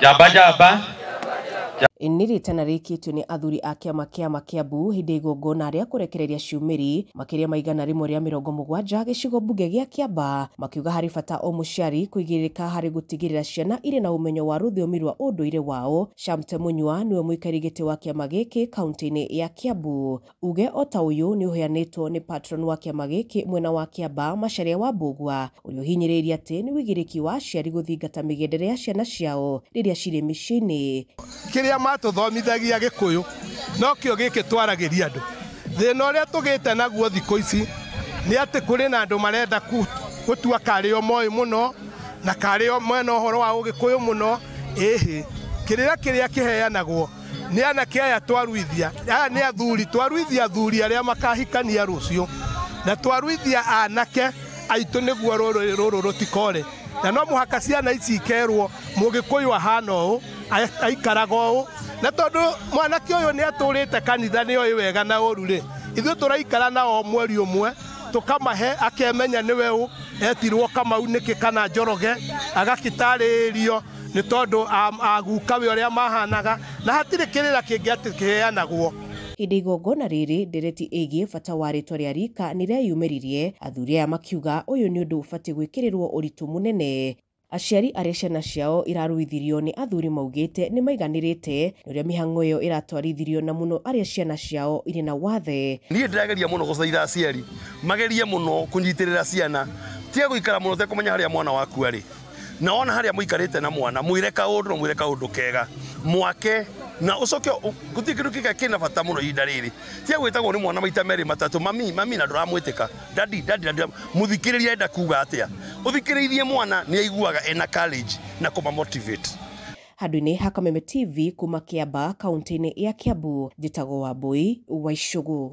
Njamba njamba. Nĩ rĩtana rĩkĩtio nĩ athuri a kĩama kĩa Kiambu hĩndĩ ya igongona rĩa kũrekereria ciumĩri makĩria ma 170 gĩcigo mbunge gĩa Kĩamba, makiuga harĩ bata o mũciari kũigĩrĩrĩka harĩ gũtigĩrĩra ciana irĩ na ũmenyo wa rũthiomi rwa ũndũire wao. Shamte Munyua nĩwe mũikari gĩtĩ wa kĩama gĩkĩ kaunti-inĩ ya Kiambu. Uge o ta ũyũ nĩ ũheanĩtwo nĩ patron wa kĩama gĩkĩ mwena wa Kĩamba, Macharia wa Mbũgua, ũrĩa ũhinyĩrĩirie atĩ nĩ ũigĩrĩki wa aciari gũthingata mĩgendere ya ciana ciao rĩrĩa cirĩ mĩciĩ-inĩ. Kĩrĩa matũthomithagia Gĩkũyũ nokĩo gĩkĩ twaragĩria andũ. Thĩna ũrĩa tũgĩte naguo thikũ ici nĩ atĩ kũrĩ na andũ marenda gũtua karĩo moĩ mũno na karĩo mwena ũhoro wa Ũgĩkũyũ mũno. Ĩhĩ, kĩrĩra kĩrĩa kĩheanagwo nĩ anake aya twaruithia, aya nĩ athuri, twaruithia athuri arĩa makahikania rũciũ, na twaruithia anake aitũ nĩguo rũrũ rũrũ rũtikore. Na no mũhaka ciana ici ikerwo Mũgĩkũyũ ahana ũũ, aikaraga ũũ, na tondũ mwanake ũyũ nĩ atũrĩte kanitha nĩ oĩ wega na ũru rĩ, ithuĩ tũraikara nao mweri ũmwe tũkamahe akemenya nĩwe ũ, etirwo Kamau nĩkĩ kana Njoroge, agakĩtarĩrio nĩ tondũ agukawe ũrĩa mahanaga, na hatirĩ kĩrĩra kĩngĩ atĩ kĩheanagwo. Hĩndĩ igongona rĩrĩ ndereti ĩgiĩ bata wa rĩtwa rĩa rika nĩ rĩayumĩririe, athuri aya makiuga ũyũ nĩ ũndũ ũbatiĩ gwĩkĩrĩrwo ũritũ mũnene. Aciari arĩa ciana ciao iraruithirio nĩ athuri maugĩte nĩ maiganĩrĩte nĩ ũrĩa mĩhang'o ĩyo ĩratwarithirio na mũno arĩa ciana ciao irĩ na wathe. Niĩ ndĩrageria mũno gũcaitha aciari magerie mũno kũnyitĩrĩra ciana, tiga gũikara mũno ũtekũmenya harĩa mwana waku arĩ, na wona harĩa mũikarĩte na mwana mwĩre kaũndũ na mwĩre kaũndũ kega mwake, na ũcoke gũtirĩ kĩndũ kĩngĩ kĩna bata mũno ihinda rĩrĩ tiga gwĩtagwo nĩ mwana maita merĩ matatũ, mami mami, na ndũramwĩtĩka, dadi dadi dadi, mũthikĩrĩrie enda kuga atĩa, ũthikĩrĩirie mwana nĩ aiguaga ena courage na kũma motivate. Handũ-inĩ ha Kameme TV kuma Kĩamba kaunti-inĩ ya Kiambu, njĩtagwo Wambui wa Icũgũ.